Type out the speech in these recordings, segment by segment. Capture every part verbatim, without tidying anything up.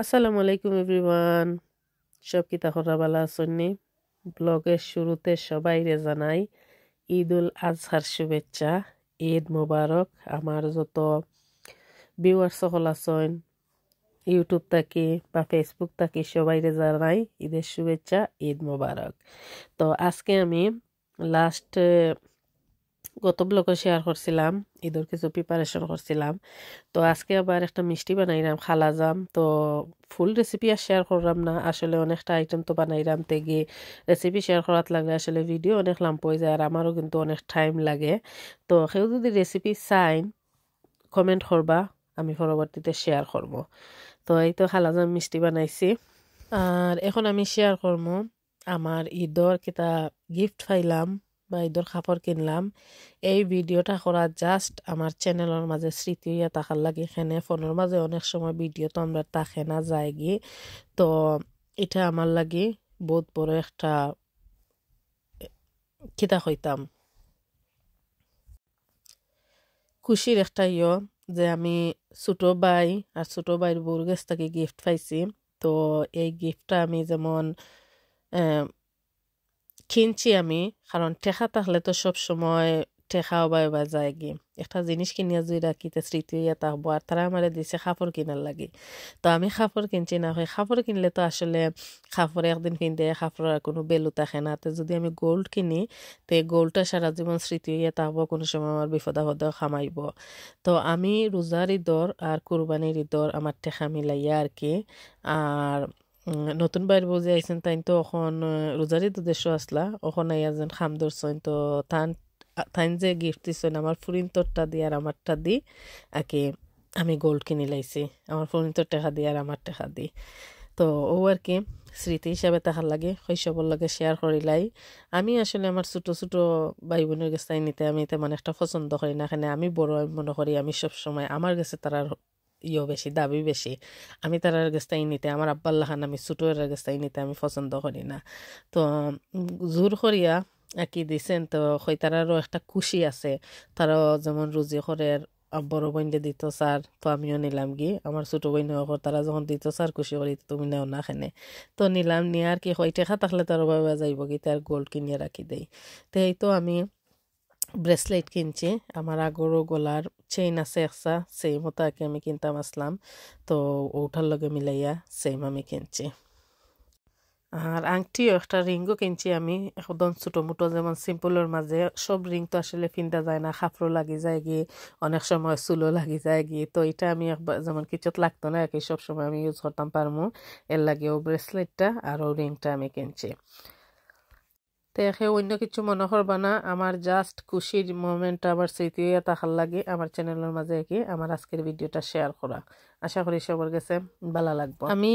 আসসালামু আলাইকুম এভরিওয়ান। সব কিতা খবর, ভালা আছইন নি? ব্লগের শুরুতে সবাইরে জানাই ঈদ উল আজহার শুভেচ্ছা, ঈদ মোবারক। আমার যত ভিউয়ার্স সকল আছইন ইউটিউব থাকি বা ফেসবুক থাকি, সবাইরে জানাই ঈদের শুভেচ্ছা, ঈদ মোবারক। তো আজকে আমি লাস্ট গত ব্লগে শেয়ার করছিলাম, ঈদর কিছু প্রিপারেশন করছিলাম। তো আজকে আবার একটা মিষ্টি বানাইরাম, কালাজাম। তো ফুল রেসিপি আর শেয়ার করলাম না, আসলে অনেকটা আইটেম তো বানাইরাম, তেগি রেসিপি শেয়ার করাত লাগলে আসলে ভিডিও অনেক লম্বা অই যায়, আর আমারও কিন্তু অনেক টাইম লাগে। তো কেউ যদি রেসিপি চাইন, কমেন্ট করবা, আমি পরবর্তীতে শেয়ার করব। তো এই তো কালাজাম মিষ্টি বানাইছি, আর এখন আমি শেয়ার করবো আমার ঈদর কিতা গিফট পাইলাম বা ঈদর কাপড় কিনলাম। এই ভিডিওটা করা জাস্ট আমার চ্যানেলর মাঝে স্মৃতি অইয়া থাকার লাগি। এখানে ফোনর মাঝে অনেক সময় ভিডিও তো আমরার থাকে না, যায়গি। তো এটা আমার লাগি বহুত বড় একটা, কিতা কইতাম, খুশির একটা ইয়ে যে আমি ছোট ভাই আর ছোট ভাইর বউর গেছ থাকি গিফট পাইছি। তো এই গিফটটা আমি যেমন, আহ, কিনছি আমি, কারণ টেকা থাকলে তো সব সময় টেকা অবায় অবায় যায়গি। একটা জিনিস কিনিয়া যদি রাখি, তে স্মৃতি অইয়া থাকবো। আর তারা আমারে দিছে কাপড় কিনার লাগি। তো আমি কাপড় কিনছি না, হয় কাপড় কিনলে তো আসলে কাপড় একদিন পিন্দে, কাপড়র আর কোনো ভ্যালু থাকে না। তো যদি আমি গোল্ড কিনি, তে গোল্ডটা সারা জীবন স্মৃতি অইয়া থাকবো, কোনো সময় আমার বিপদ আপদেও কাম আইবো। তো আমি রোজার ঈদর আর কুরবানির ঈদর আমার টেকা মিলাইয়া আর কি। আর উম, নতুন ভাইর বউ যে আইছইন, তাইন তো অখন, আহ, রোজার ঈদো দেশো আছলা, অখন আইয়া যেন কাম ধরছইন। তো তান, আ, তাইন যে গিফট দিছইন, আমার ফুরিন্তরটা দি আর আমারটা দি, আর কি, আমি গোল্ড কিনি লাইছি, আমার ফুরিন্তর টেকা দি আর আমার টেকা দি। তো ও আর কি, স্মৃতি হিসাবে থাকার লাগি, শৈশবর লগে শেয়ার করিলাই। আমি আসলে আমার ছোট ছোট ভাই বোনর গেছ থাকি নিতে আমি তেমন একটা পছন্দ করি না, এখানে আমি বড়, আমি মনে করি আমি সব সময় আমার গেছে তারার ইয়ো বেশি, দাবি বেশি। আমি তারার গেছ থাকি নিতে, আমার আব্বার লাখান আমি ছোট এরার গেছ থাকি নিতে আমি পছন্দ করি না। তো, উম, জোর করিয়া আর কি দিছইন, তো কই তারারও একটা খুশি আছে। তারাও যেমন রুজি করের, আ, বড় বইনরে দিতো চার, তো আমিও নিলাম গি। আমার ছোট বইন অকল, তারা যখন দিতো চার খুশি করি, তো তুমি নেও না কেনে। তো নিলাম, নিয়া আর কি কই টেকা থাকলে তো আর অবায় অবায় যাইবো গি, তার গোল্ড কিনিয়া রাখি দেই। তো এই তো আমি ব্রেসলেট কিনছি, আমার আগরও গলার চেইন আছে একটা, সেম ওটা আগে আমি কিনতাম আছলাম, তো ওটার লগে মিলাইয়া সেম আমি কিনছি। আর আংটিও একটা, রিংও কিনছি আমি, একদম ছোটো মোটো, যেমন সিম্পলর মাঝে। সব রিং তো আসলে পিন্দা যায় না, কাপড়ও লাগি যায়গি, অনেক সময় চুলও লাগি যায়গি। তো এটা আমি একবার যেমন কিচ্ছুত লাগতো না, একই সব সময় আমি ইউজ করতাম পারমু, এর লাগেও ব্রেসলেটটা আর ও রিংটা আমি কিনছি। তে কেউ অন্য কিছু মনে করবা না, আমার জাস্ট খুশির মোমেন্ট, আমার স্মৃতি অইয়া থাকার লাগি আমার চ্যানেলর মাঝে কি আমার আজকের ভিডিওটা শেয়ার করা। আশা করি সবার গেছে ভালা লাগবো। আমি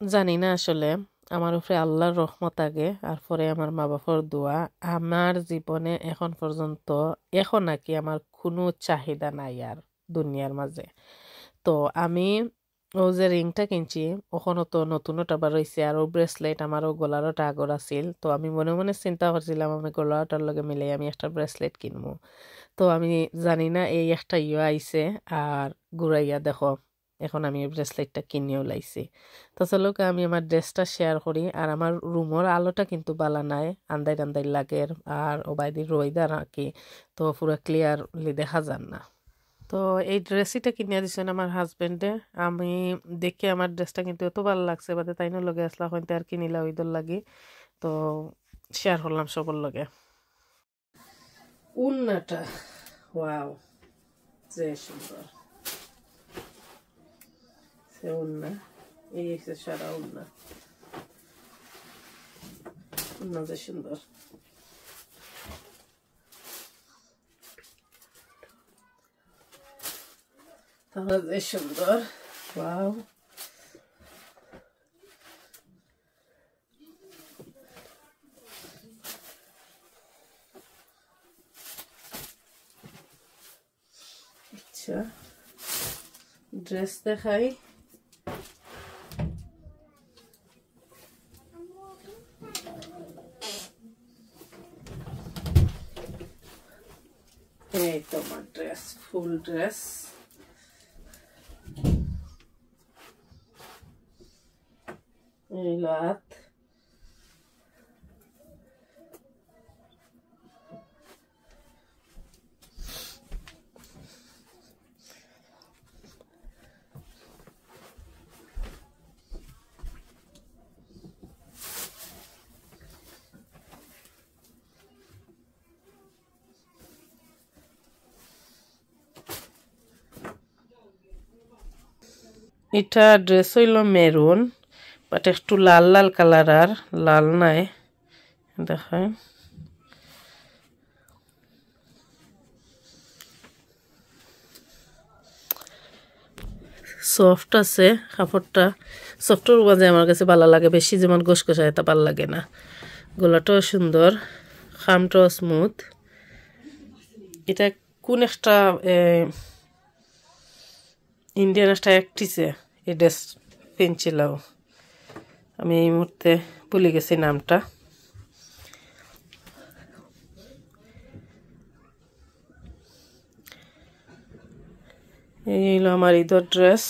জানি না আসলে আমার উপরে আল্লাহর রহমত আগে, আর পরে আমার মা বাপর দোয়া। আমার জীবনে এখন পর্যন্ত, এখন আর কি, আমার কোনো চাহিদা নাই আর দুনিয়ার মাঝে। তো আমি ও যে রিংটা কিনছি, ওখানো তো নতুন ওটা বার হইছে, আর ও ব্রেসলেট আমার ও গলার ওটা আগর আছিল। তো আমি মনে মনে চিন্তা করছিলাম, আমি গলার ওটার লগে মিলাই আমি একটা ব্রেসলেট কিনবো। তো আমি জানি না এই একটা ইয়ে আইছে, আর ঘুরাইয়া দেখো, এখন আমি এই ব্রেসলেটটা কিনিও লাইছি। তো চলো, আমি আমার ড্রেসটা শেয়ার করি। আর আমার রুমর আলোটা কিন্তু বালা নাই, আন্দাইর আন্দাইর লাগের, আর ও বাইদি রইদার আর কি, তো পুরা ক্লিয়ারলি দেখা যার না। তো এই ড্রেসটা কিনিয়া দিছইন আমার হাজবেন্ডে। আমি দেখি আমার ড্রেসটা কিন্তু এত ভালা লাগছে, বাদে তাইনও লগে আছলা, কইন তে আর কিনিলা ওইদর লাগি। তো শেয়ার করলাম সবার লগে। উন্নাটা, ওয়াও, যে সুন্দর। সে উন্না, এই হচ্ছে সারা উন্না। উন্না যে সুন্দর। তাহলে যে সুন্দর, ওয়াও। আচ্ছা, ড্রেস দেখাই। এই তো আমার ড্রেস, ফুল ড্রেস। এই অইলো আত। ইটা dress অইলো maroon, but একটু লাল লাল colour, আর লাল নায়। দেখইন, soft আছে কাপড়টা। Softর মাঝে আমার কাছে ভালা লাগে, বেশি যেমন গসগসা, ইটা ভালা লাগে না। গলাটাও সুন্দর, খামটাও smooth। ইটা কোন একটা, এ, Indian একটা actressএ এই dress পিনছিলাও, আমি এই মুহূর্তে ভুলি গেছি নামটা। এই অইলো আমার ইদর dress,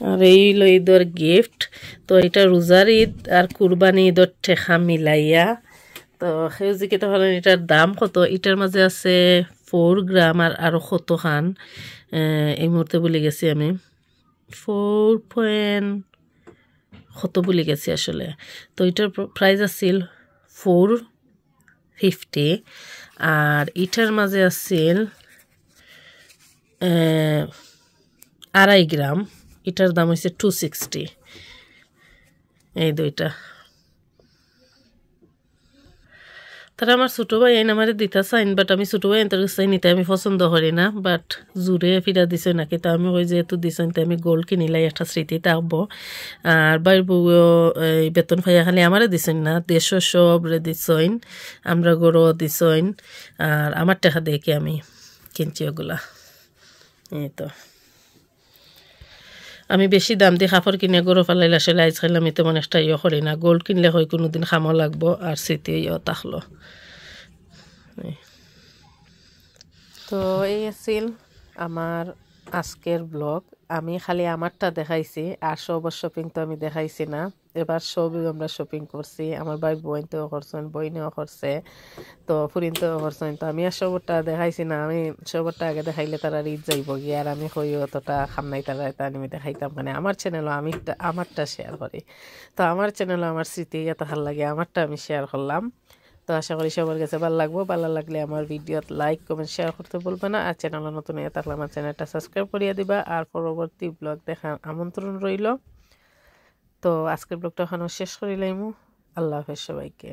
আর এই অইলো ইদর gift। তো ইটা রোজার ইদ আর কুরবানি ইদর টেকা মিলাইয়া। তো কেউ জিকাইতা পারইন ইটার দাম কত? ইটার মাঝে আছে four gram আর আরো কতখান, এ, এই মুহূর্তে ভুলি গেছি আমি। Four point কত ভুলি গেছি আসলে। তো ইটার প্র-, price আছিল four fifty, আর ইটার মাঝে আছিল, এ, আড়াই gram। ইটার দাম অইছে two sixty। এই দুইটা। তারা আমার ছোট ভাইয়াইন আমারে দিতা চাইন, but আমি ছোট ভাইয়াইন্তর গেছে নিতে আমি পছন্দ করি না, but জুরে ফিরা দিছইন নাকি, তো আমি কই যেহেতু দিছইন, তো আমি gold কিনিলাই, একটা স্মৃতি থাকবো। আর ভাইর বউও এই বেতন পাইয়া খালি আমারে দিছইন না, দেশো সবরে দিছইন, আমরার ঘরো দিছইন, আর আমার টেকা দিয়া কি আমি কিনছি ওগুলা। এই তো। আমি বেশি দাম দি কাপড় কিনে ঘরো ফালাইলে আসলে আইজকাইল আমি তেমন একটা ইয়ে করি না। Gold কিনলে হয় কুনুদিন কামো লাগবো, আর স্মৃতি ইয়ে থাকলো। এই। তো এই আছিল আমার আজকের vlog। আমি খালি আমারটা দেখাইছি, আর সবর shopping তো আমি দেখাইছি না। এবার সবই আমরা shopping করছি, আমার ভাই বইনতেও করছইন, বইনেও করছে, তো ফুরিনতেও করছইন। তো আমি আর সবরটা দেখাইছি না, আমি সবরটা আগে দেখাইলে তারা রিত যাইবো গিয়া, আর আমি কই অতটা কাম নাই তারা, এটা আমি দেখাইতাম কেনে। আমার channelও আমি একটা, আমারটা share করি, তো আমার channelও আমার স্মৃতি ইয়া থাকার লাগি আমারটা আমি share করলাম। তো আশা করি সবার কাছে ভালা লাগবো, ভালা লাগলে আমার videoত like, comment, share করতে ভুলবা না, আর channelও নতুন অইয়া থাকলে আমার channelটা subscribe করিয়া দিবা, আর পরবর্তী vlog দেখার আমন্ত্রণ রইলো। তো আজকের vlogটা এখানো শেষ করিলাইমু। আল্লাহ হাফেজ সবাইকে।